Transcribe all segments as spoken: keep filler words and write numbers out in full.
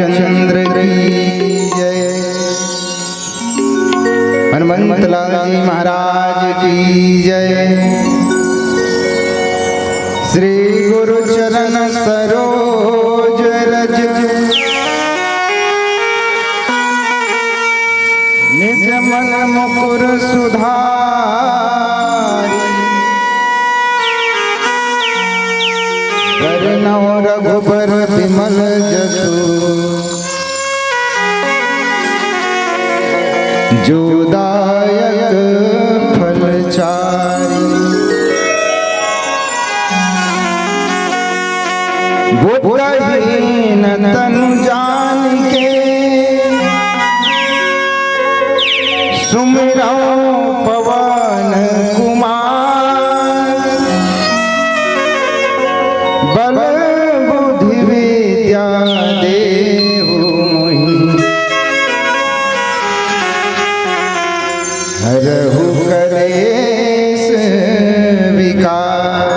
चंद्र की जय। हनुमंत लाल जी महाराज की जय। श्री गुरु चरण सरोज रज, निज मन मुकुर सुधारी। बरनउँ रघुबर बिमल जसु, जो दायक फल चारि। बुद्धहीन तनु जानिके, सुमिरउँ पवन कुमार। बल बुद्धि विद्या देहु मोहि, हरहु कलेस विकार।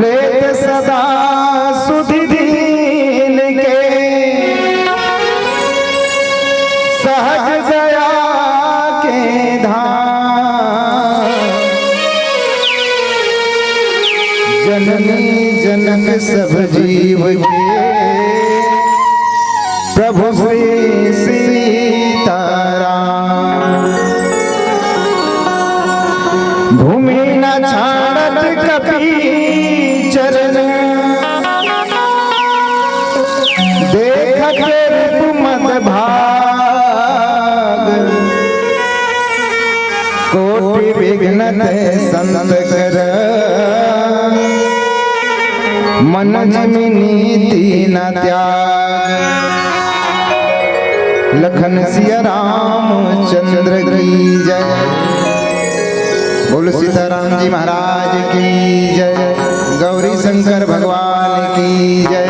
लेत सदा सुधि दीन के, सहज दया के धाम। जननी जनक सब जीव के, प्रभु श्री सीताराम। भूमि न छाड़त कपि चरण, देखत रिपु मद भाग। कोटि विघ्न तह संत कर, मन जिमि नीति न त्याग। लखन सिया रामचंद्र की जय। बोल सीताराम जी महाराज की जय। गौरी शंकर भगवान की जय।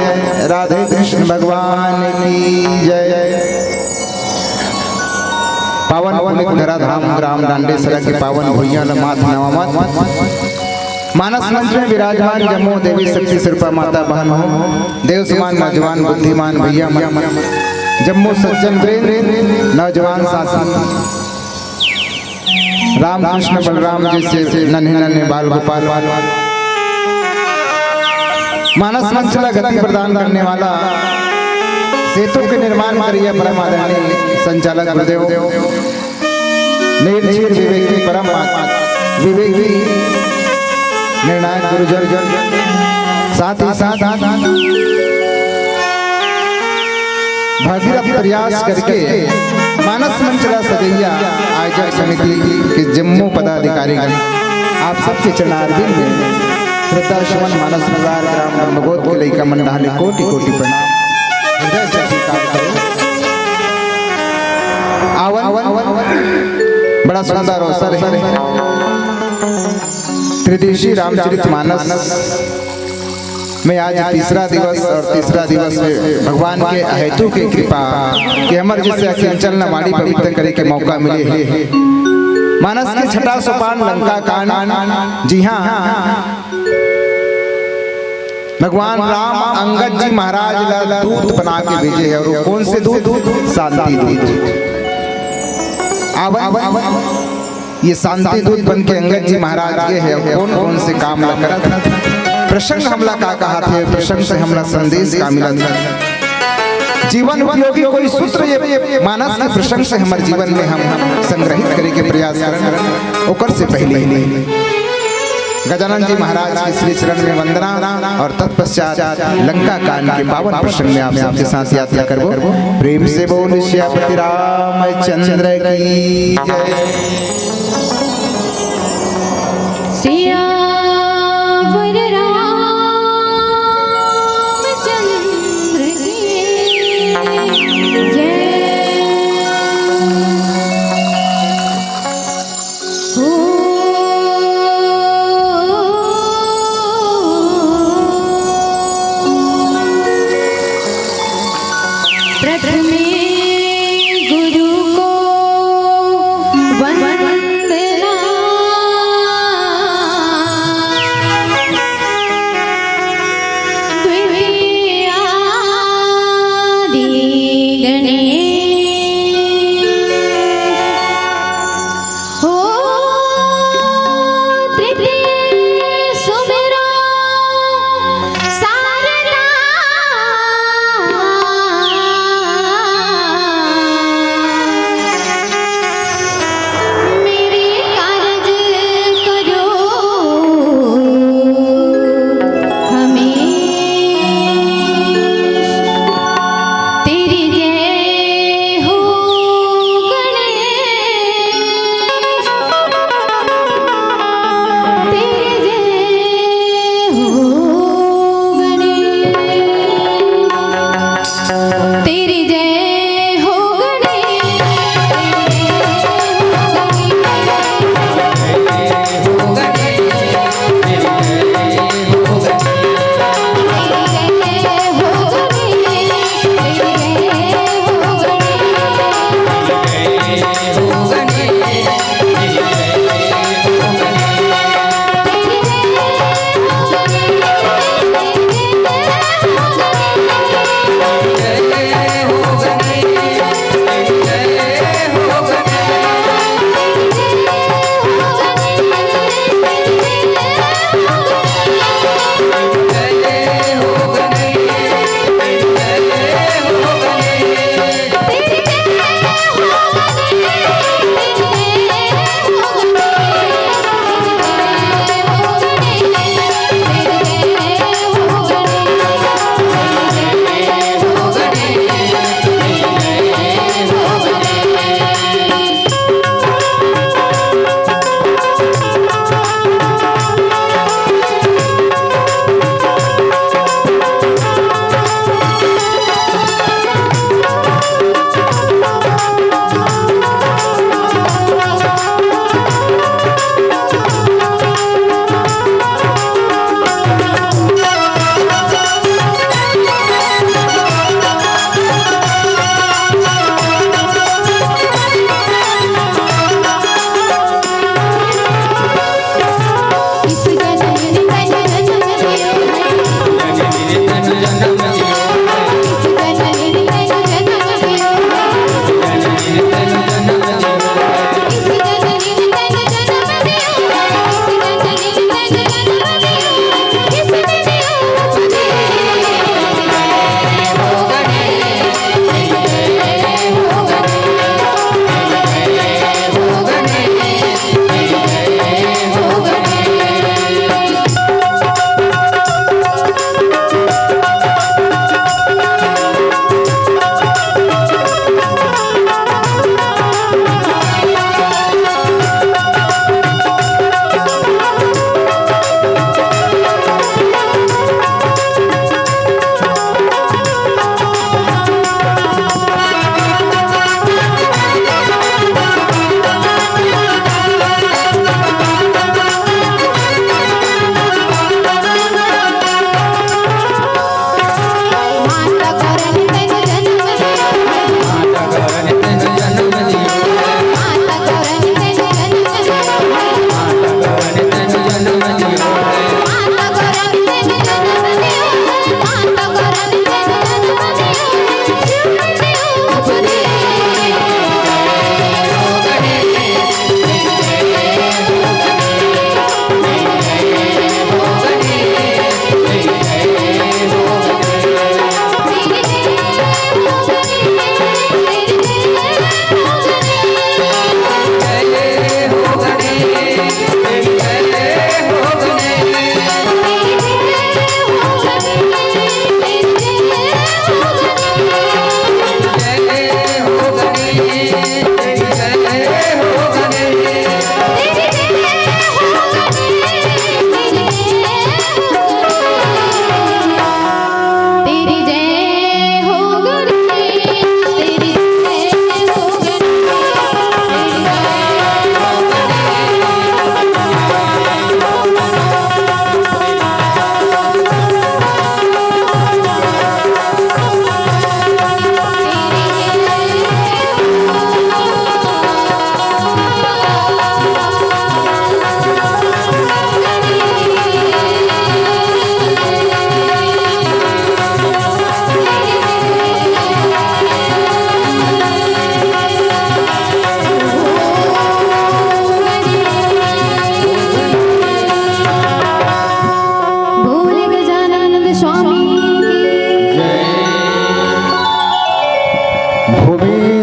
राधे कृष्ण भगवान की जय। पावन पुनीत धराधाम ग्राम डांडेसरा के पावन भुइयां ल माथ नवावत मानस मंच में विराजमान जम्मो देवी शक्ति सिरपा माता बहन हो, देव समान नौजवान बुद्धिमान भैया मन, जम्मो सज्जन वृंद, नौजवान साथी, रामकृष्ण बलराम जैसे नन्हे नन्हे बाल गोपाल, मानस मंच ला गति प्रदान करने वाला, सेतु के निर्माण करिया परम आदरणीय संचालक गुरुदेव, निर्जीव विवेकी परम विवेकी निर्णायक गुरुजन, साथ ही साथ भगीरथ प्रयास करके मानस मंच ला सजइया आयोजक समिति के जम्मो पदाधिकारी, आप सबके चरणारविंद में श्रद्धा सुमन। मानस परिवार ग्राम ब्रह्मगोत के लइका मन डहार ले कोटि कोटि प्रणाम। हृदय से स्वीकार करो। आवन, बड़ा सुंदर अवसर है। त्रिदेशी रामचरित मानस में आज तीसरा दिवस, और तीसरा दिवस में भगवान के अहेतु के कृपा के हमर जैसे अकिंचन ल वाणी पवित्र करे के मौका मिले हे। मानस के छठा सोपान लंका कांड, जी हाँ, भगवान राम अंगद जी महाराज ला दूत बना के भेजे हे, और वो कौन से दूत? शांति दूत। आवन, ये शांति दूत बन के अंगद जी महाराज गे हे, कौन कौन से काम ला करत, प्रसंग हमला का कहाथे, प्रसंग से हमला संदेश का मिलत, जीवन उपयोगी कोई सूत्र ये मानस के प्रसंग से हमर जीवन में हम संग्रहित करे के प्रयास करन, ओकर से पहले गजानन जी महाराज के श्री चरण में वंदना और तत्पश्चात लंका कांड के पावन प्रसंग में आप सबके साथ यात्रा करबो। प्रेम से बोल सियापति रामचंद्र की जय। सियावर रामचंद्र की जय। प्रथमे गुरु को वंदना।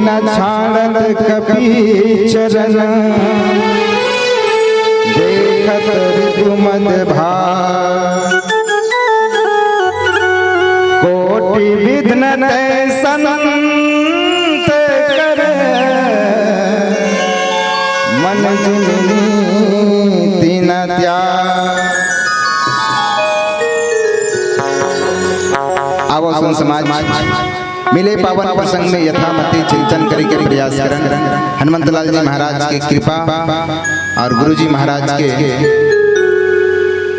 न छाड़त कपि चरण, देखत ऋतु मद भाग। कोटि विघ्न तै संत कर, मन जिनहि दीन्ह त्याग। आवो सुन समाज, मिले पावन प्रसंग में यथामति चिंतन करे के प्रयास करन। हनुमंत लाल जी महाराज के कृपा और गुरु जी महाराज के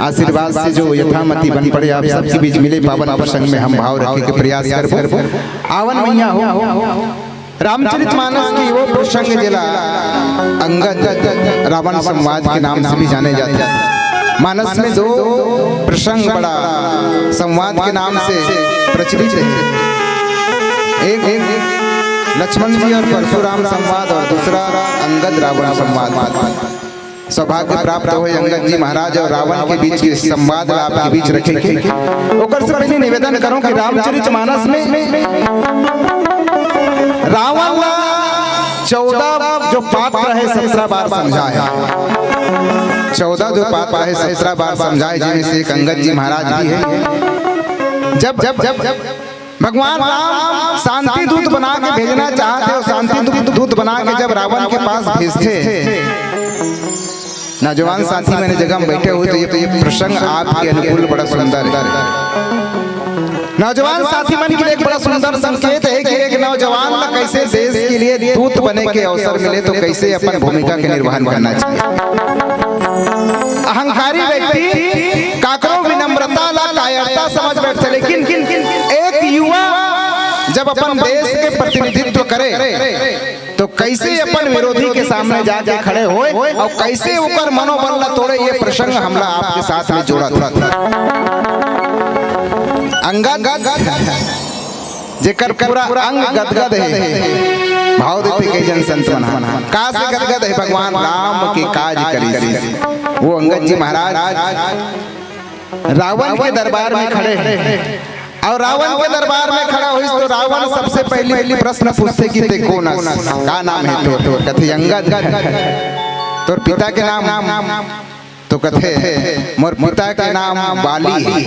आशीर्वाद से जो यथामति बन पड़े, आप सबके बीच मिले पावन प्रसंग में हम भाव रखे के प्रयास करबो। आवन मैया हो, रामचरित मानस की वो प्रसंग जिला अंगद रावण संवाद के नाम से भी जाने जाते हैं। मानस में दो प्रसंग बड़ा संवाद के नाम से प्रचलित है। एक, एक लक्ष्मण जी और परशुराम संवाद और दूसरा अंगद रावण संवाद। सौभाग्य प्राप्त होय अंगद जी महाराज और रावण के बीच के संवाद ला आपके बीच रखे के। ओकर से पहले निवेदन करूं कि रामचरित मानस में रावण ला चौदह जो पात्र है, सत्रह बार समझाए। चौदह जो पात्र है, सत्रह बार समझाए, जिनमें से एक अंगद जी महाराज भी है। जब, जब, जब, जब भगवान राम शांति दूत बना के भेजना चाहते और शांति दूत, दूत बना के जब रावण के पास भेजते, नौजवान साथी मन जगह में बैठे हुए, तो ये, तो ये प्रसंग आपके अनुकूल बड़ा सुंदर है। नौजवान साथी मन के लिए एक बड़ा सुंदर संकेत है कि एक नौजवान ला कैसे देश के लिए दूत बने के अवसर मिले, तो कैसे अपन भूमिका के निर्वहन करना चाहिए। अहंकारी व्यक्ति काकरो विनम्रता ला कायरता समझ बैठथे, लेकिन एक युवा जब अपन देश के प्रतिनिधित्व करे, तो कैसे अपन विरोधी के सामने जाके खड़े होय और कैसे ओकर मनोबल ला तोड़े, ये प्रसंग हमला आपके साथ में जोड़त हे। अंगद, जेकर पूरा अंग गदगद हे, भाव देथे कई जन संत मन ह। का से गदगद हे? भगवान राम के काज करिस। वो अंगद जी महाराज रावण के दरबार में खड़े हे। और रावण के दरबार में खड़ा होइस तो रावण सबसे पहली, पहली प्रश्न पूछथे कि "तैं कोन अस? का नाम हे तोर?" कथे "अंगद।" "तोर पिता के नाम?" तो कथे "मोर पिता के नाम बाली हे।"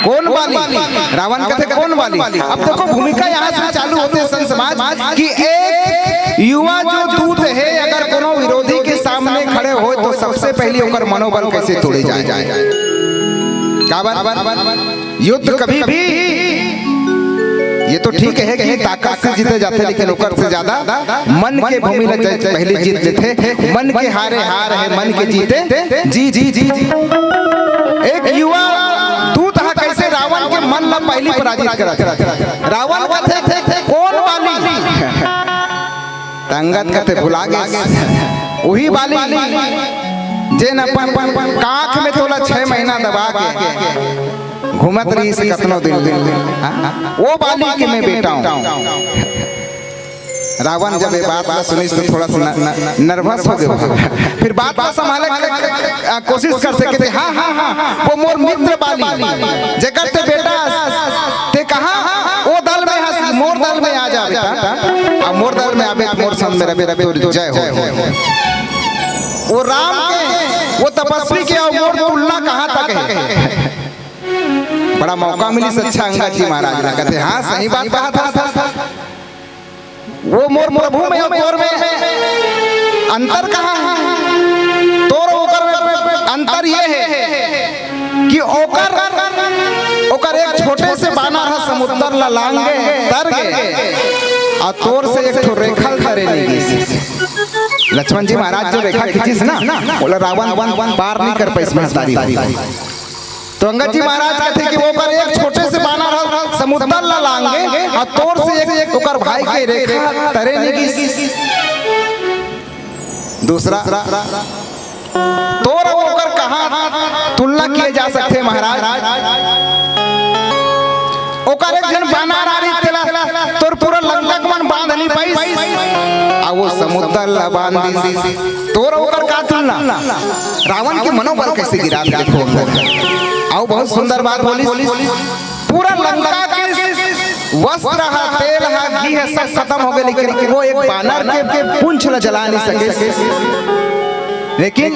"कोन बाली?" रावण कथे "कोन बाली?" अब देखो, भूमिका यहाँ से चालू होथे संत समाज कि एक युवा जो दूत हे, अगर कोनो विरोधी के सामने खड़े होय तो सबसे पहली ओकर मनोबल कैसे तोड़े जाए? काबर? युद्ध कभी भी, ये तो ठीक है कि ताकत से जीते जाथे, लेकिन ओकर से ज्यादा मन के भूमि ला जय-, पहले जीत लेथे। मन के हारे हार हे, मन के जीते जी, जी, जी। एक युवा दूत ह कैसे रावण के मन ला पहली पराजित करत हे। रावण कथे, "कोन बाली?" त अंगद कथे, "भुला गे, उही बाली, जेन अपन काख में तोला छह महीना दबा के घूमत रहिस कतनो दिन, दिन, हाँ? वो बाली के मैं बेटा हूँ।" रावण जब ये बात ला सुनिस तो थोड़ा सा न-, न-, nervous हो गे। फिर बात ला संभाले के, आ, कोशिश करथे कि "हाँ, हाँ, हाँ, वो मोर मित्र बाली, जेकर तैं बेटा अस, तैं कहाँ ओ दल में हस, मोर दल में आ जा बेटा, अब मोर दल में आबे, मोर संग में रबे, तोर जय हो।" वो राम के, वो तपस्वी के और मोर तुलना कहाँ तक हे? बड़ा मौका मिलिस अच्छा अंगद जी महाराज ला, कथे, "हाँ, सही बात कहा था।" वो मोर प्रभु में और तोर में अंतर कहाँ हे? तोर ओकर में अंतर ये हे कि ओकर, ओकर एक छोटे से बानर ह समुद्र ला लांग गे, तर गे, और तोर से एक ठो रेखा तरे नहीं गिस। लक्ष्मण जी महाराज जो रेखा खींचिस ना, ओला रावण पार नहीं कर पाइस महतारी। तो अंगद जी महाराज कथे कि ओकर एक छोटे से बानर ह समुद्र ला लांगे और तोर से एक, एक ओकर भाई के रेखा तरे नहीं गिस। दूसरा, तोर अउ ओकर कहाँ तुलना किए जा सकथे महाराज? ओकर एक झन बानर आ रही तेला तोर पूरा लंका के मन बांध नहीं पाइस, आ वो समुद्र ला बांध दिस। तोर ओकर का तुलना? रावण के मनोबल कैसे गिरा, देखो। अउ बहुत सुंदर बात बोलिस, पूरा लंका के वस्त्र हा, तेल हा, हे, सब खतम हो गे, लेकिन वो एक बानर के, के पूंछ ला जला नहीं सके। लेकिन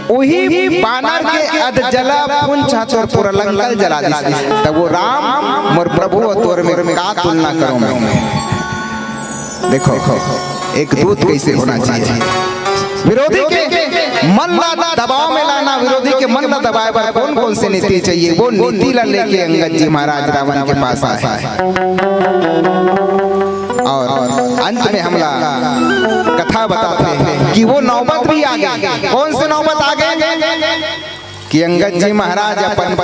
वही बानर के अधजला पूंछ हा तोर पूरा लंका ल जला दिस। तब वो राम मोर प्रभु अउ तोर में का तुलना करूं मैं? देखो, एक दूत कैसे होना चाहिए। विरोधी के मन ला दबाव में लाना, विरोधी के मन ला दबाए बर कौन कौन से नीति चाहिए, वो नीति ला लेके अंगद जी महाराज रावण के पास आए। और अंत में हमला कथा बताथे कि वो नौबत भी आ गे। कौन से नौबत आ गे? कि अंगद जी महाराज अपन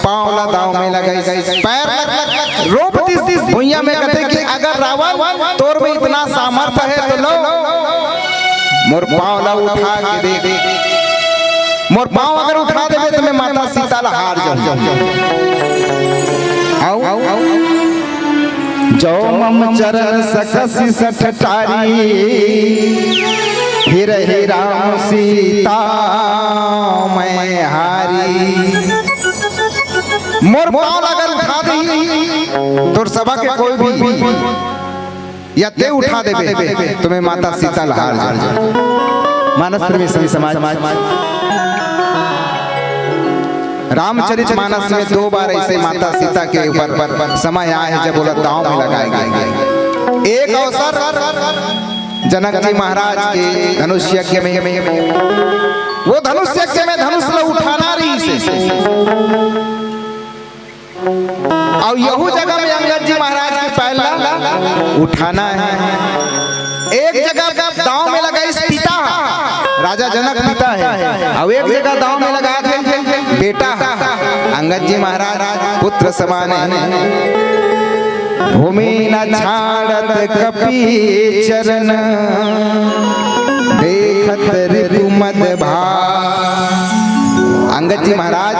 पांव ला दांव में लगाइस, पैर ला रोप दिस भुइयां में, कथे कि अगर रावण तोर में इतना सामर्थ्य हे तो लो, मोर पांव ला उठा के दे, मोर पांव अगर उठा देबे तो मैं माता सीता ला हार जाऊं। आओ, जो मम चरण सकसि सठ टारी, फिरहि राम सीता मैं हारी। मोर पांव ला अगर उठा दे तोर सभा के कोई भी, या ते उठा देबे, तो मैं माता सीता ला हार जाऊं। मानस प्रेमी संत समाज, रामचरित मानस में दो बार ऐसे माता सीता के ऊपर समय आए हे, जब ओला दांव में लगाए गे। एक अवसर जनक जी महाराज के धनुष यज्ञ में, वो धनुष यज्ञ में धनुष ला उठाना रहिसे, अउ यहू जगह में अंगद जी महाराज के पैर ला उठाना हे। एक जगह दांव में लगाइस पिता, राजा जनक पिता हे, अउ एक जगह दांव में लगाथे बेटा। अंगद जी महाराज पुत्र समान हे। भूमि न छाड़त कपि चरण, देखत रिपु मद भाग। अंगद जी महाराज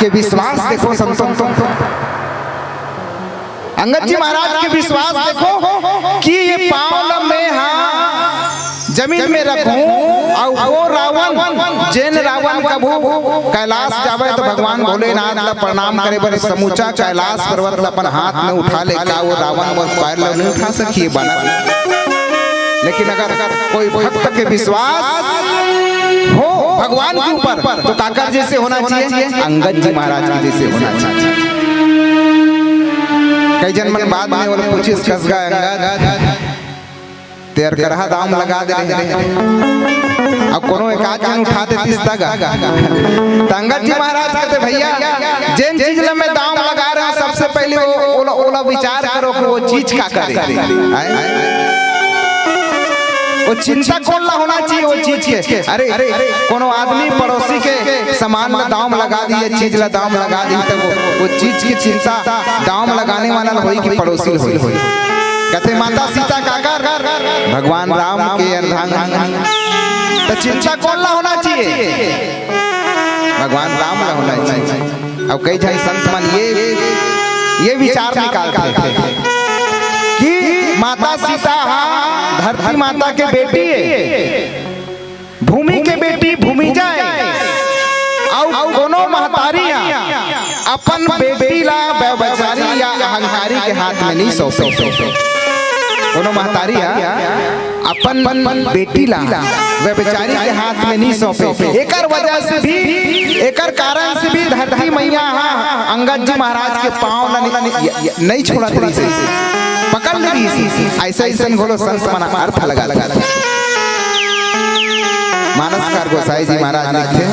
के विश्वास देखो संतों, अंगद जी महाराज के विश्वास देखो कि ये पांव ल मैं हा जमीन में रखूं, अउ वो रावण, जेन रावण कभू कैलाश जावे तो भगवान भोलेनाथ ला प्रणाम करे बर समूचा कैलाश पर्वत ला अपन हाथ में उठा ले, का वो रावण मोर पैर ला नहीं उठा सकी बानर? लेकिन अगर कोई भक्त के विश्वास हो भगवान के ऊपर, तो काकर जैसे होना चाहिए? अंगद जी महाराज के जैसे होना चाहिए। कई जन मन बाद में बोले, पूछिस, कस गा अंगद, तेर करहा दांव लगा दे रहे, अब कोनो एक आध जन उठा देतिस तगा। त अंगद जी महाराज कहते, भैया, जेन चीज ला मैं दांव लगा रहा हूं, सबसे पहले वो, ओला, ओला विचार करो कि वो चीज का करे। आय? वो चिंता कोन ला होना चाहिए वो चीज के? अरे, कोनो आदमी पड़ोसी के सामान ला दांव लगा दिही, चीज ला दांव लगा दिही, त वो, वो चीज के चिंता दांव लगाने वाला ला होही कि पड़ोसी ला होही? कहते माता सीता काकर? भगवान राम के अर्धांगिनी। त चिंता कोन ला होना चाहिए? भगवान राम ला होना चाहिए। अब कई झन संत मन ये, ये विचार निकालथे कि माता सीता हा धरती माता के बेटी हे, भूमि के बेटी भूमिजा हे, अउ कोनो महतारी हा अपन बेटी ला व्यभिचारी या अहंकारी के हाथ में नहीं सौंपे। कोनो महतारी हा अपन बेटी ला व्यभिचारी के हाथ में नहीं सौंपे। एकर वजह से भी, एकर कारण से भी धरती मैया हा अंगद जी महाराज के पांव ला नहीं, नहीं छोड़त रहिसे, पकड़ ले रहिसे। ऐसा, ऐसा घलो संत मन अर्थ लगा, लगा। मानसकार गोसाई जी महाराज लिखथे,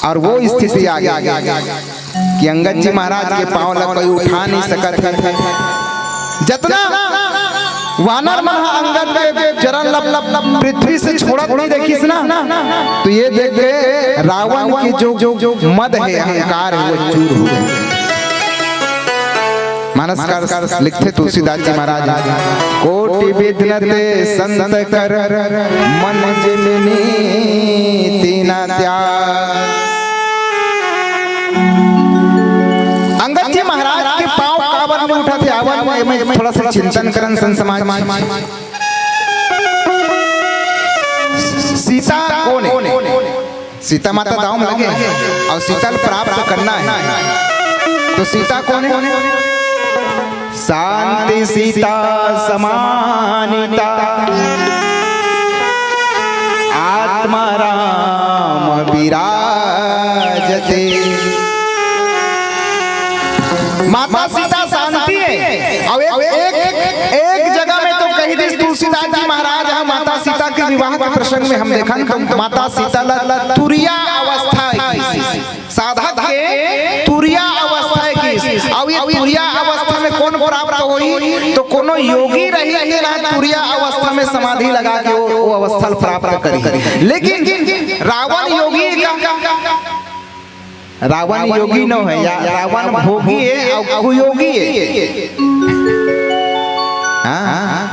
और वो स्थिति आ गई कि अंगद जी महाराज के पांव ला कोई उठा नहीं सकत हे। जतना वानर मन ह अंगद के चरण ल पृथ्वी से छोड़त नहीं देखिस ना, तो ये देख के रावण के जो, जो मद हे, अहंकार हे, वो चूर हो गए। मानसकार लिखथे तुलसीदास जी महाराज, कोटि विघ्न ते संत कर, मन जिम नीति न त्याग। अंगद जी महाराज के पांव काबर नहीं उठत हे, आवन, एमे थोड़ा सा चिंतन करन संत समाज। सीता कोन हे? सीता माता दांव में लगे हे अउ सीता ल प्राप्त करना हे, तो सीता कोन हे? शांति सीता समानिता, आत्मा राम विराजते। माता सीता शांति हे। अब एक, एक, एक जगह में तो कहि दिस तुलसीदास जी महाराज ह माता सीता के विवाह के प्रसंग में हम देखन तो माता सीता ला तुरिया अवस्था हे। साधक के तुरिया अवस्था हे कि, अब ये तुरिया अवस्था में कौन प्राप्त होही? तो कोनो योगी रही तेन ह तुरिया अवस्था में समाधि लगा के वो, वो अवस्था ल प्राप्त करही। लेकिन रावण योगी हे का? रावण योगी नोहे, या रावण भोगी हे अउ कुयोगी हे। हाँ।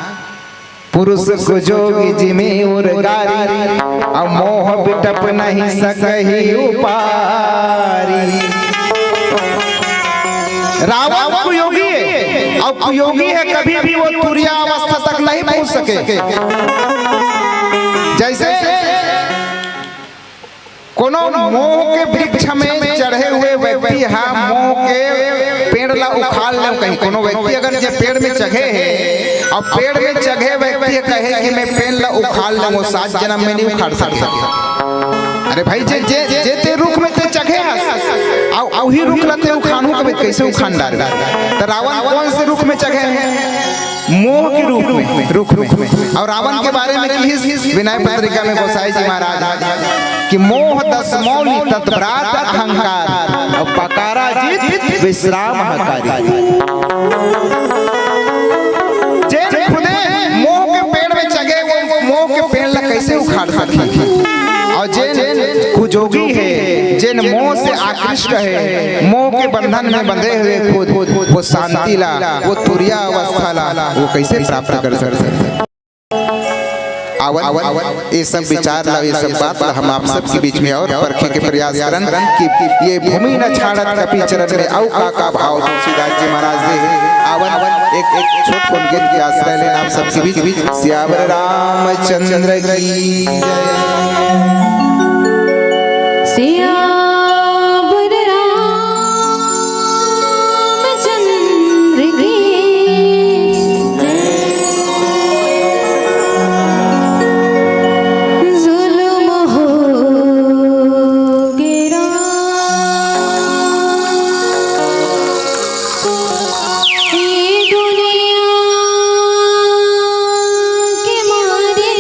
पुरुष कुजोगी जिमि उर गारी, अउ मोह बिटप नहीं सकहि उपारी। रावण कुयोगी हे, अउ कुयोगी हे, कभी भी वो तुरिया अवस्था तक नहीं पहुंच सके। जैसे कोनो मोह के वृक्ष में चढ़े हुए व्यक्ति ह मोह के पेड़ ला उखाड़ लेव कही, कोनो व्यक्ति अगर जे पेड़ में चघे हे अउ पेड़ में चघे व्यक्ति ह कहे कि मैं पेड़ ला उखाड़ लेव, सात जन्म में नहीं उखाड़ सके। अरे भाई, जे, जे, जे ते रुख में ते चघे हस, अउ, अउ उही रुख ला ते उखाड़हूं कबे, कैसे उखाड़ डारे? त रावण कौन से रुख में चघे हे? मोह के रूप में, रुख में। अउ रावण के बारे में किहिस विनय पत्रिका में गोसाई जी महाराज कि मोह दस मौलि तत भ्रात अहंकार, अउ पकारा जित विश्राम हकारी। जेन खुदे मोह के पेड़ में चघे, वो मोह के पेड़ ला कैसे उखाड़ सकही? अउ जेन कुजोगी हे, जेन मोह से आकृष्ट हे, मोह के बंधन में बंधे हुए खुद, वो शांति ला, वो तुरिया अवस्था ला, वो कैसे प्राप्त कर सकथे? आवन, ये सब विचार ला, ये सब बात ला हम आप सबके बीच में अउ परखे के प्रयास करन कि ये भूमि न छाड़त कपि चरण में अउ का का भाव तुलसीदास जी महाराज दे हे। आवन, एक, एक छोट कुन गीत के आश्रय लेन आप सबके बीच। सियावर रामचंद्र की जय। सियावर रामचंद्र की जय। जुल्म हो गे राम, ये दुनिया के मारे।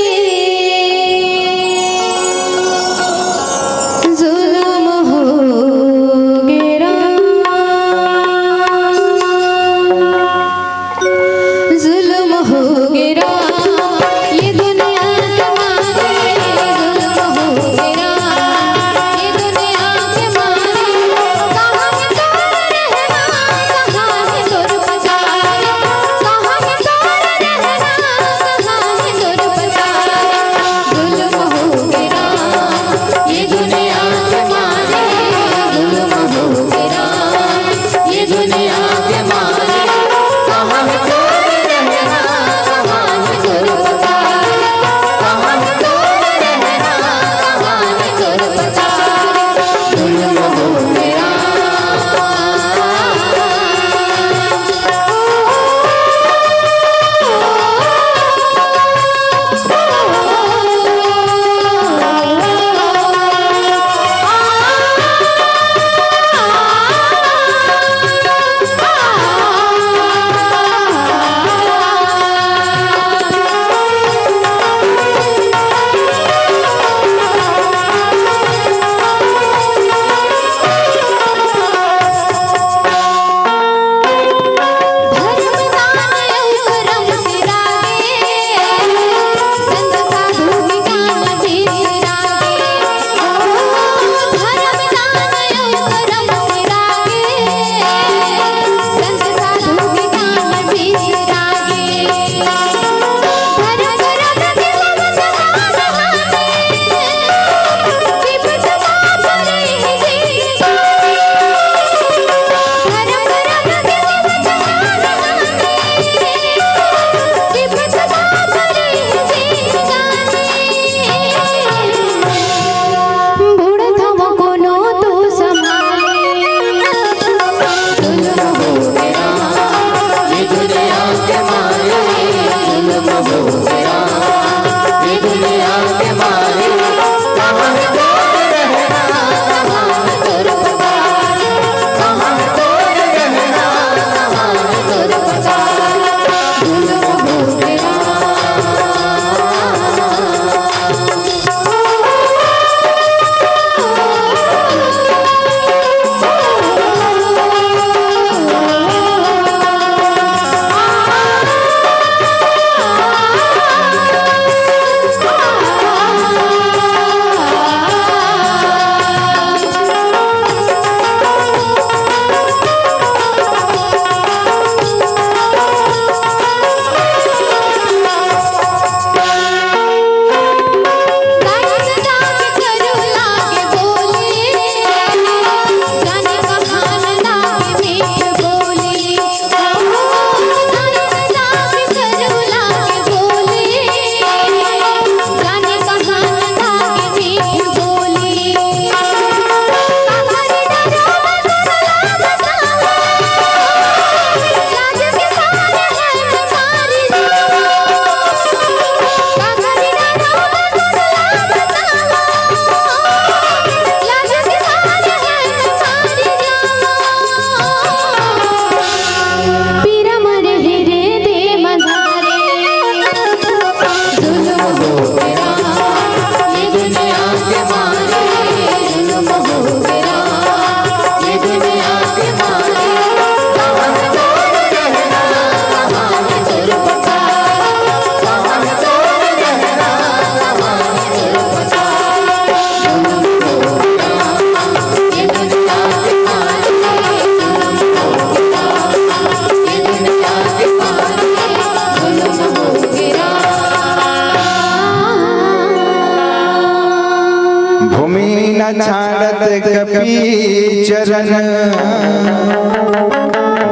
छाड़त कपि चरण,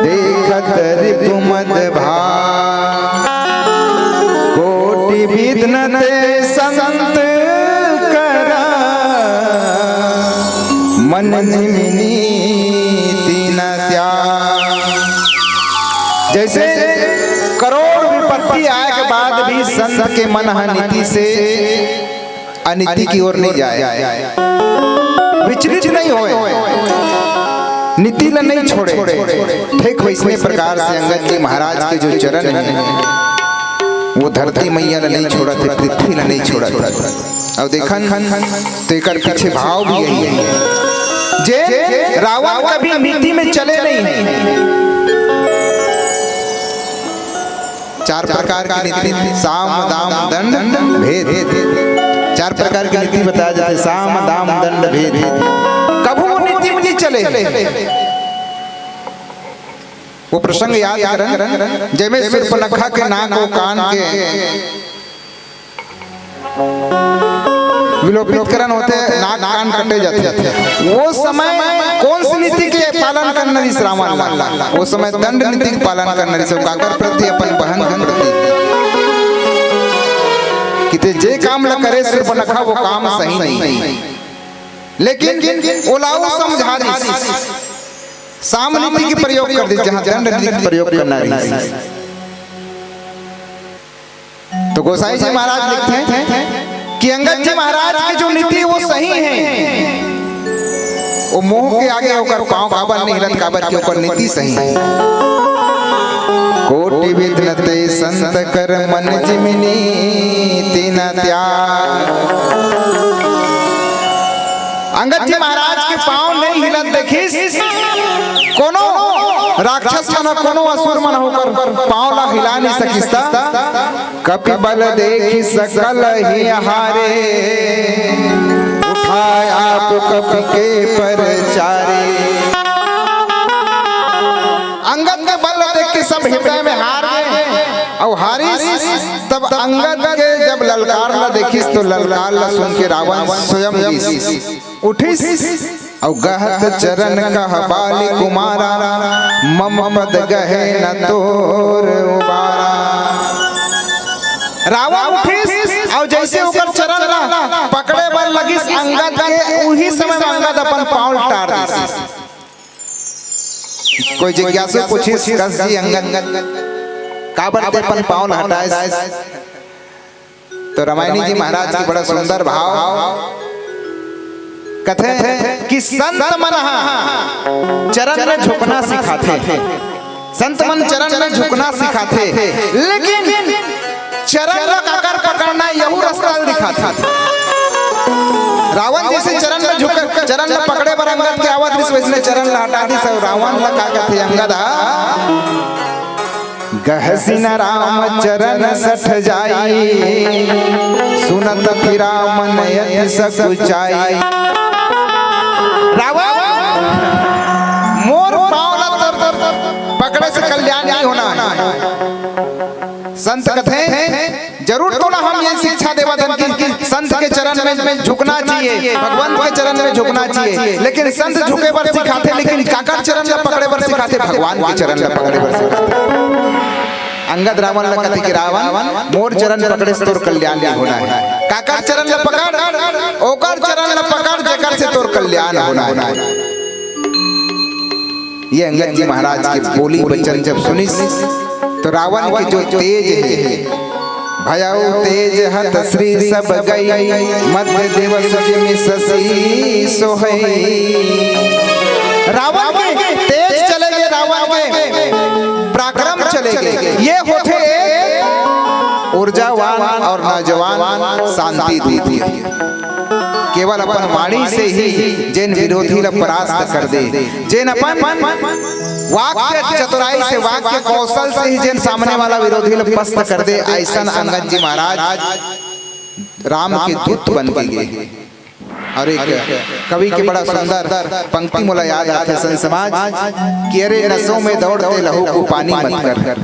देखत रिपुमद भार। कोटि विधि न ते संत करा, मन जिम नीति न त्याग। जैसे करोड़ विपत्ति आए के बाद भी संत के मन ह नीति से अनीति की ओर नहीं जाए, विचलित नहीं होए, नीति ला नहीं छोड़े। ठीक वैसने प्रकार से अंगद जी महाराज के जो चरण हैं, वो धरती मैया ला नहीं छोड़त हे, पृथ्वी ला नहीं छोड़त हे। अउ देखन तो एकर पीछे भाव भी यही है, जे रावण कभी नीति में चले नहीं है। चार प्रकार की नीति, साम, दाम, दंड, भेद। चार प्रकार की नीति बताया जाता है, साम, दाम, दंड, भेद। कभू वो नीति में नहीं चले। वो प्रसंग याद करन, जेमे सूर्पनखा के नाक अउ कान के विलोपित करन होथे, नाक कान कटे जाथे। वो समय कौन सी नीति के पालन करना रिहिस रावण ला? वो समय दंड नीति के पालन करना रिहिस, काकर प्रति? अपन बहन के प्रति। कि ते जे काम ला करे सूर्पनखा, वो काम सही नहीं। लेकिन ओला वो समझा दिस, साम नीति के प्रयोग कर दिस, जहाँ दंड नीति के प्रयोग करना रिहिस। तो गोसाई जी महाराज लिखथे कि अंगद जी महाराज की जो नीति वो सही है, वो मोह के आगे ओकर पाँव काबर नहीं हिलत, काबर कि ओकर नीति सही है। कोटि विधि न ते संत कर, मन जिम नीति न त्याग। अंगद जी महाराज के पाँव नहीं हिलत देखिस, कोनो राक्षस मन, कोनो असुर मन ओकर पाँव ला हिला नहीं सकिस। कपि बल देखि सकल ही हारे, उठाय आप कपि के परचारे। अंगद के बल देख के सब हृदय में हार गए अउ हारिस। तब अंगद के जब ललकार ला देखिस तो ललकार ला सुन के रावण स्वयं गिस। उठिस अउ कहत चरण कह बालि कुमारा, मम पद गहे न तोर उबारा। रावण उठिस अउ जैसे ओकर चरण ला पकड़े बर लगिस अंगद के, उही समय में अंगद अपन पाँव टार दिस। कोई जिज्ञासु पूछिस, कस जी अंगद, काबर ते अपन पाँव ला हटाइस? तो रामायणी जी महाराज के बड़ा सुंदर भाव कथे कि संत मन ह चरण में झुकना सिखाथे, संत मन चरण में झुकना सिखाथे, लेकिन चरण ला काकर पकड़ना, यहू रस्ता ल दिखाथे। रावण जैसे चरण में झुक, चरण ला पकड़े बर अंगद के आवत रिस, वैसने चरण ला हटा दिस। अउ रावण ला का कथे अंगद ह, गहसिन राम चरण सठ जाई, सुनत फिरा मन अति सकुचाई। रावण, मोर पाँव ला तोर पकड़े से कल्याण नहीं होना है। संत कथे, जरूर तोला हम ये शिक्षा देवत हन कि संत के चरण में झुकना चाहिए, भगवंत के चरण में झुकना चाहिए, लेकिन संत झुके बर सिखाथे, लेकिन काकर चरण ला पकड़े बर सिखाथे? भगवान के चरण ला पकड़े बर सिखाथे। अंगद रावण ला कथे कि रावण, मोर चरण पकड़े से तोर कल्याण नहीं होना है। काकर चरण ला पकड़? ओकर चरण ला पकड़ जेकर से तोर कल्याण होना है। ये अंगद जी महाराज के बोली वचन जब सुनिस तो रावण के जो तेज है, भयउ तेज हत श्री सब गई, मध्य दिवस जिमि शशि सोहई। रावण के तेज चले गे, रावण के पराक्रम चले गे। ये होथे ऊर्जावान और नौजवान शांति दूत के। केवल अपन वाणी से ही जेन विरोधी ला परास्त कर दे, जेन अपन वाक्य चतुराई से, वाक्य कौशल से ही जेन सामने वाला विरोधी ला पस्त कर दे, ऐसन अंगद जी महाराज राम के दूत बन के गे। और एक कवि के बड़ा सुंदर पंक्ति मोला याद आथे, संत समाज, कि अरे नसों में दौड़ते लहू को पानी मत कर।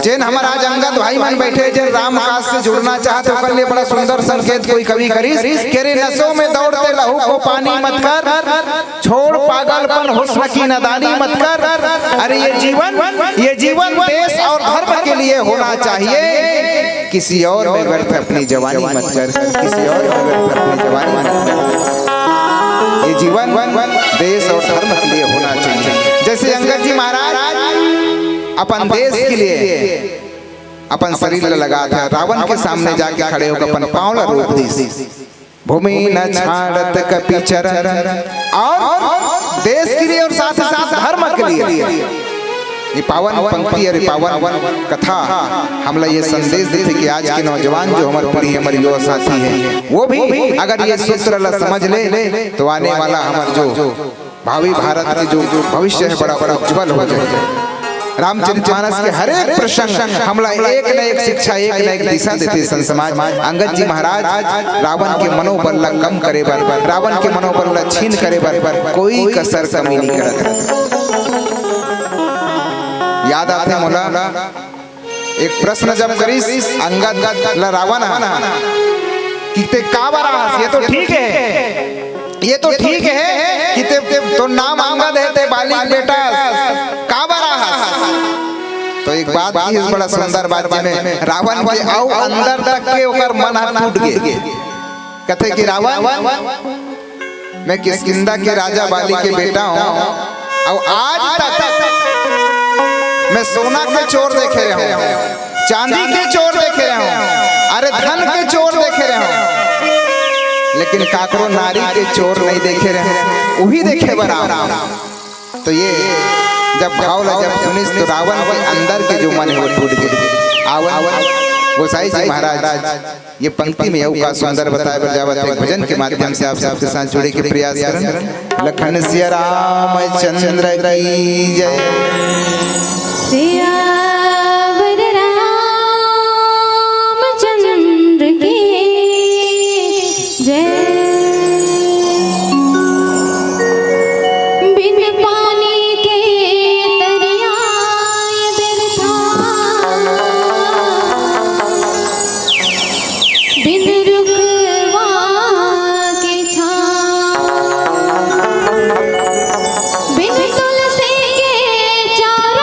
जेन हमर आज अंगद भाई मन बैठे, जेन राम काज से जुड़ना चाहत, ओकर लिए बड़ा सुंदर संकेत कोई कवि करिस, के रे नसों में दौड़ते लहू को पानी मत कर, छोड़ पागलपन हुस्न की नादानी मत कर। अरे ये जीवन, ये जीवन देश और धर्म के लिए होना चाहिए, किसी और में व्यर्थ अपनी जवानी मत कर, किसी और में व्यर्थ अपनी जवानी मत कर। ये जीवन देश और धर्म के लिए होना चाहिए। जैसे अंगद जी महाराज अपन देश के लिए अपन शरीर ला लगा था, रावण के सामने जाके खड़े होकर अपन पाँव ला रोप दिस। भूमि न छाड़त कपि चरण, और देश के लिए और साथ ही साथ धर्म के लिए। ये पावन पंक्ति और ये पावन कथा हमला ये संदेश देथे कि आज के नौजवान जो हमर पीढ़ी, हमर युवा साथी है, वो भी अगर ये सूत्र ला समझ ले तो आने वाला हमर जो भावी भारत के जो भविष्य है बड़ा बड़ा उज्जवल हो जाए। रामचरितमानस के हर एक प्रसंग हमला एक न एक शिक्षा, एक न एक दिशा देथे। संत समाज, अंगद जी महाराज रावण के मनोबल ला कम करे बर, रावण के मनोबल ला छीन करे बर कोई कसर कमी नहीं करत। याद आथे मोला एक प्रश्न जब करिस अंगद ला रावण ह कि ते काबर आहस, ये तो ठीक है, ये तो ठीक है कि ते, ते तो नाम अंगद है, ते बाली के बेटा, काबर आहस? तो एक बात की इस बड़ा सुंदर बात, जेमे रावण के अउ अंदर तक के ओकर मन ह टूट गे। कथे कि रावण, मैं किष्किंधा के राजा बाली के बेटा हूँ, अउ आज तक मैं सोना के चोर देखे रहे हूँ, चांदी के चोर देखे रहे हूँ, अरे धन के चोर देखे रहे हूँ, लेकिन काकरो नारी के चोर नहीं देखे रहे हूँ, वही देखे बर आव। तो ये जब भाव ला जब सुनिस तो रावण के अंदर के जो मन है वो टूट गए। आवन गोसाई जी महाराज ये पंक्ति में अउ का सुंदर बताए बर जावत है। भजन के माध्यम से आप सबके साथ जुड़े के प्रयास करन। लखन सिया रामचंद्र की जय। सियावर रामचंद्र की जय। बिन पानी के तरिया ये बिरथा, बिन रुखवा के छाँव, बिन तुलसी के चारों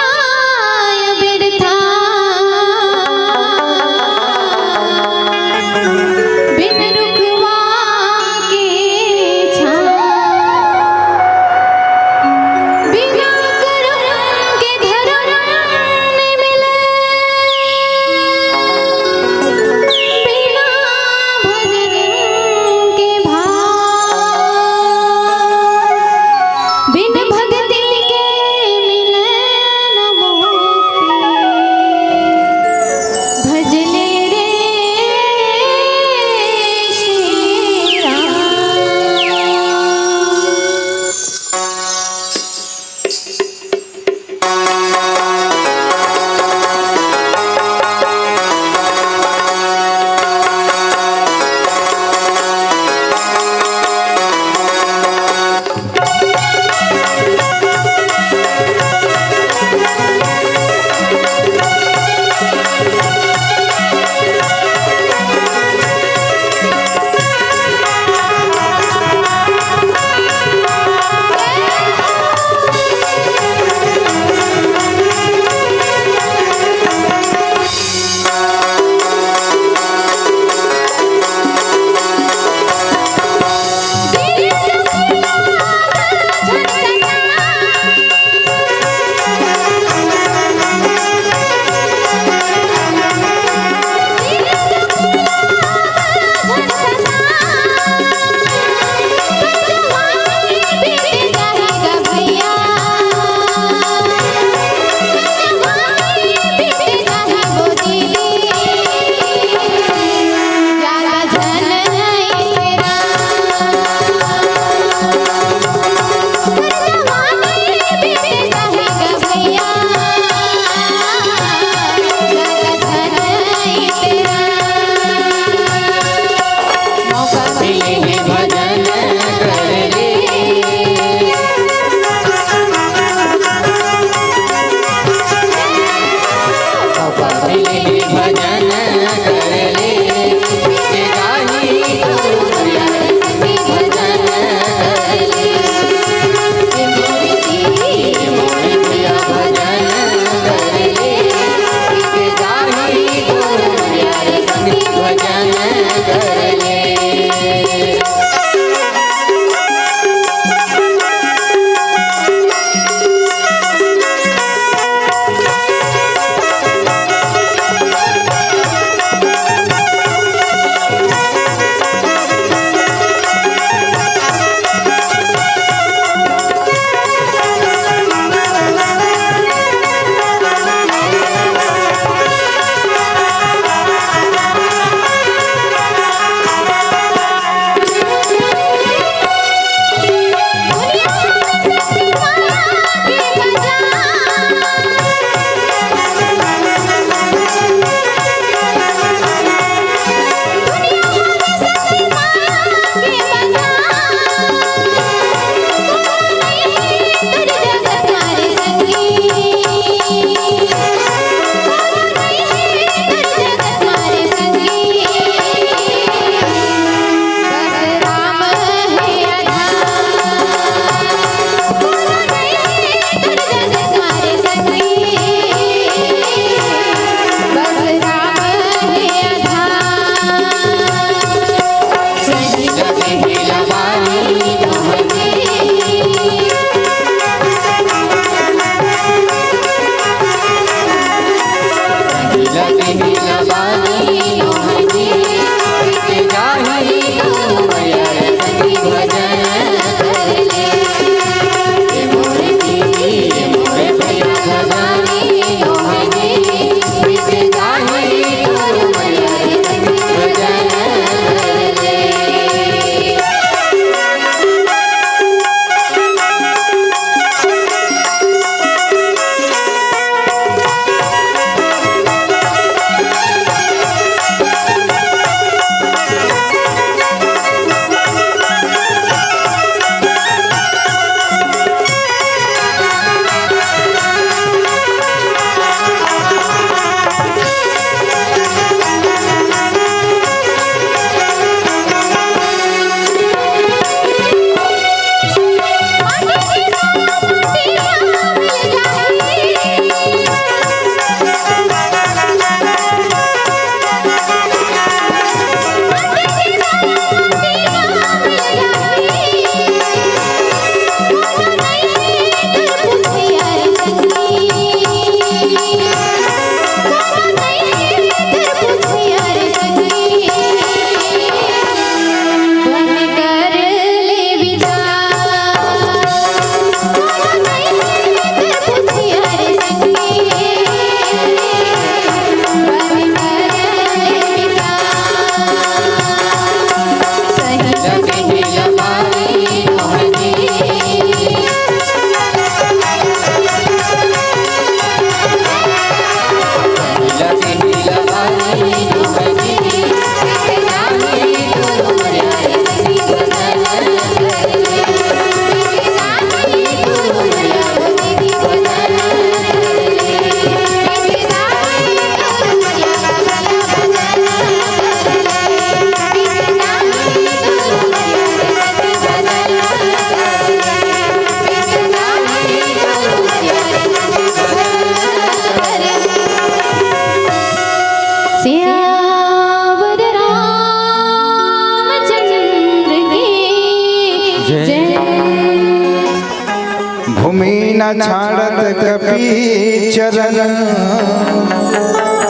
छाड़त कपि चरण,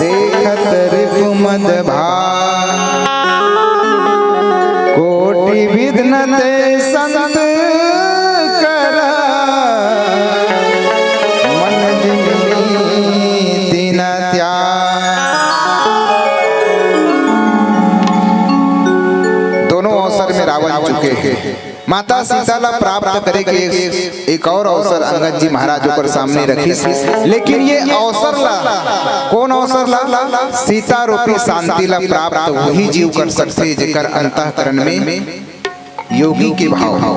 देखत रिपुमद भार। कोटि विघ्न ते संत करा, मन जिमि लीन त्याग। दोनों अवसर में रावण चुके हैं। माता सीता ला प्राप्त करे के एक, एक और अवसर अंगद जी महाराज ओकर सामने रखिस, लेकिन ये अवसर ला, कौन अवसर ला? सीता रूपी शांति ला प्राप्त वही जीव कर सकथे, जेकर अंतःकरण में योगी के भाव हो।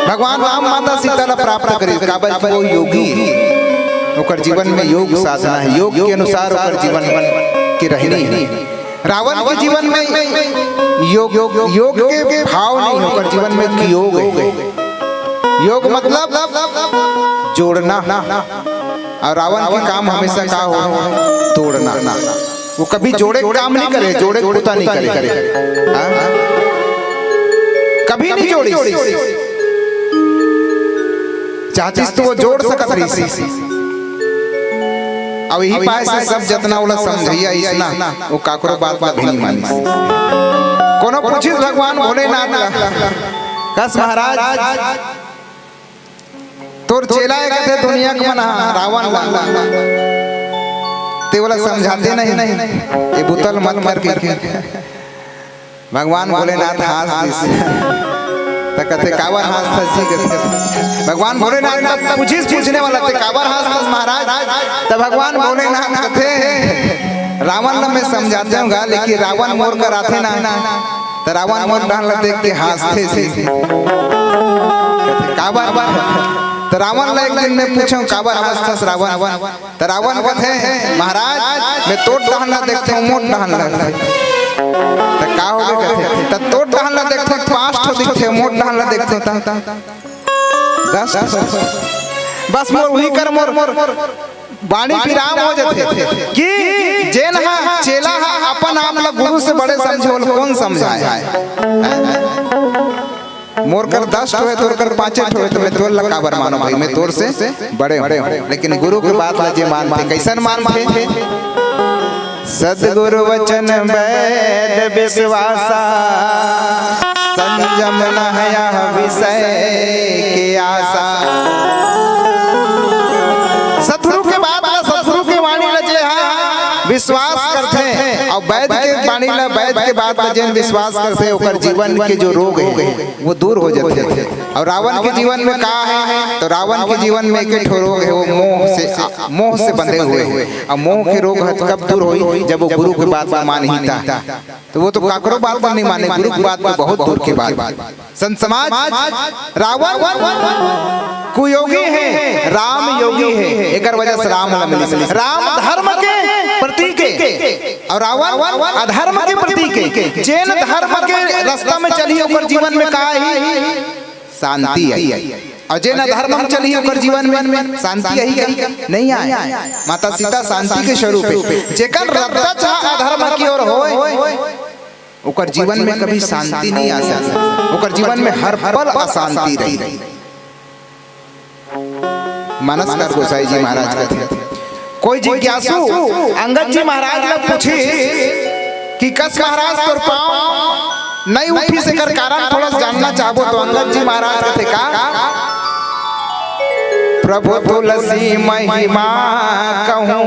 भगवान राम माता सीता ला प्राप्त करे, काबर कि वो योगी है, ओकर जीवन में योग साधना है, योग के अनुसार ओकर जीवन के रहनी है। रावण के जीवन में योग, योग, योग के भाव नहीं, ओकर जीवन में योग है। योग मतलब जोड़ना, और रावण के काम हमेशा का हो? तोड़ना। वो कभी जोड़े काम नहीं करे, जोड़े पोता नहीं करे। हाँ? कभी नहीं जोड़ी। चाहतीस तो वो जोड़ सकत रहिस। अब यही पाए से सब जतना ओला समझइया अइस ना, वो काकरो बात ला भी नहीं मानिस। कोनो पूछिस भगवान भोलेनाथ ला, कस महाराज, तोर चेला हे कथे दुनिया के मन ह, रावण ला, ते ओला समझाते नहीं, ये बुतल मत कर के। भगवान भोलेनाथ हाँस दिस। त कथे, "काबर हाँसथस जी?" कथे। भगवान भोलेनाथ ला पूछिस पूछने वाला, "ते काबर हाँसथस महाराज?" त भगवान भोलेनाथ कथे, "रावण ला मैं समझाते हूँ गा, लेकिन रावण मोर कर आथे ना, त रावण मोर डहन ला देख के हाँसथे जी।" कथे, "काबर?" त रावण ला एक दिन मैं पूछूँ, "काबर हाँसथस रावण?" त रावण कथे, "महाराज, मैं तोर डहन ला देखथों, मोर डहन ला।" त का होगे कथे, "त तोर डहन ला देखथों, पाँच ठो दिखथे, मोर डहन ला देखथों, त दस ठो।" बस मोर उही कर मोर बाणी विराम हो जाथे कि जेन ह चेला ह अपन आप ला गुरु से बड़े समझे, ओला कौन समझाए? मोर कर दस ठो हे, तोर कर पाँचे ठो हे, त मैं तोर ला काबर मानों भाई, मैं तोर से बड़े हूँ। लेकिन गुरु के बात ला जे मानथे, कइसन मानथे? सतगुरु वचन वेद विश्वासा, संजम न हया विषय के आसा। सतगुरु के बात ला, सतगुरु के वाणी ला जे हा विश्वास करथे, अउ वैद के वाणी ला, वैद के बात ला जेन विश्वास करथे, ओकर जीवन के जो रोग हे, वो दूर हो जाथे। अउ रावण के जीवन में का हे? तो रावण के जीवन में एक ठो रोग हे, वो मोह से, मोह से बंधे हुए हे। अउ मोह के रोग ह कब दूर होही? जब वो गुरु के बात ला मानही ता। तो वो तो काकरो बात ला नहीं माने, गुरु के बात तो बहुत दूर की बात। संत समाज, रावण कुयोगी हे, राम योगी हे, एकर वजह से राम ला मिलिस। राम धर्म के प्रतीक हे अउ रावण अधर्म के प्रतीक हे। जेन धर्म के रास्ता में चलही, ओकर जीवन में का आही? शांति आही। अउ जेन अधर्म में चलही, ओकर जीवन में शांति आही का? नहीं आए। माता सीता शांति के स्वरूप हे। जेकर रद्दा चाह अधर्म की ओर होय, ओकर जीवन में कभी शांति नहीं आ सकय, ओकर जीवन में हर पल अशांति रही। मानस कर गोसाई जी महाराज कथे, कोई जिज्ञासु अंगद जी महाराज ला पूछिस कि कस महाराज तोर पाँव नहीं उठिस, एकर कारण थोड़ा सा जानना चाहबो, तो अंगद जी महाराज कथे का, प्रभु तुलसी महिमा कहूँ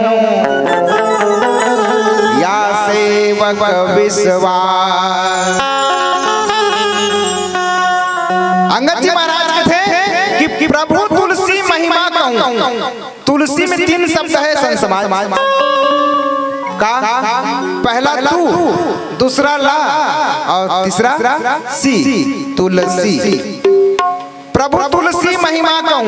या सेवक विश्वास। अंगद जी महाराज कथे कि प्रभु तुलसी महिमा कहूँ। तुलसी में तीन शब्द हे संत समाज। का? पहला तू, दूसरा ला अउ तीसरा सी, तुलसी। प्रभु तुलसी महिमा कहूँ।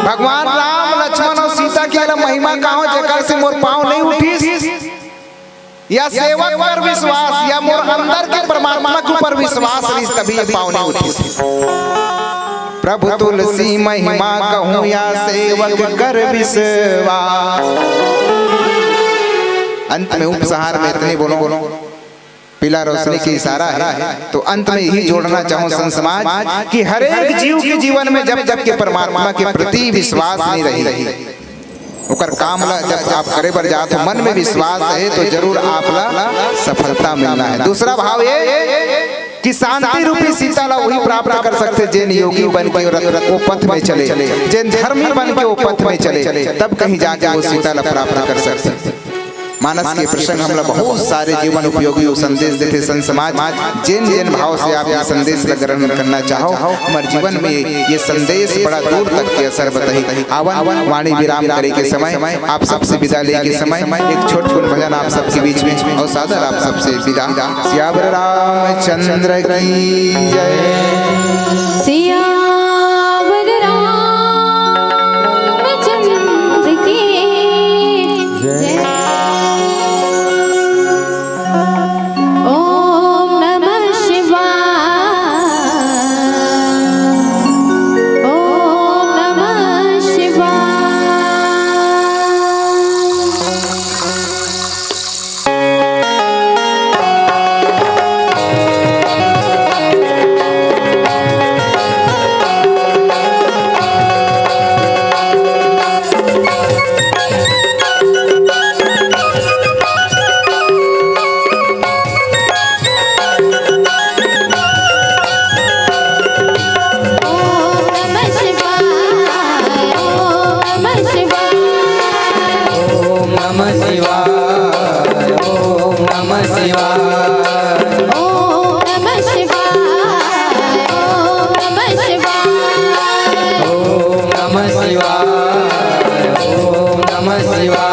भगवान राम, लक्ष्मण अउ सीता के ला महिमा कहूँ, जेकर से मोर पाँव नहीं उठिस। या सेवक पर विश्वास, या मोर अंदर के परमात्मा के ऊपर विश्वास रहिस, तभी ये पाँव नहीं उठिस। प्रभु तुलसी महिमा कहूँ, या सेवक कर विश्वास। अंत में उपसंहार में इतने बोलूं, बोलूं। पीला रोशनी के इशारा है। तो अंत में यही जोड़ना चाहूं संत समाज कि हर एक जीव के जीवन में जब तक के परमात्मा के प्रति विश्वास नहीं रही, ओकर काम ला जब आप करे बर जात हो, मन में विश्वास है तो जरूर आप ला सफलता मिलना है। दूसरा भाव ये कि शांति रूपी सीता ला वही प्राप्त कर सकथे जेन योगी बन के रथ-, वो पथ में चले, जेन धर्मी बन के वो पथ में चले, तब कहीं जाके वो सीता ला प्राप्त कर सकथे। मानस के प्रसंग हमला बहुत सारे जीवन उपयोगी संदेश देथे संत समाज। जेन जेन भाव से आप ये संदेश ला ग्रहण करना चाहो, हमर जीवन में ये संदेश बड़ा दूर तक के असर बताही। आवन वाणी विराम करे के समय, आप सबसे विदा ले के समय एक छोट कुन भजन आप सबके बीच में और सादर आप सबसे विदा। सियावर रामचंद्र की जय। सियावर रामचंद्र की जय। ओम नमः शिवाय। ओम नमः शिवाय।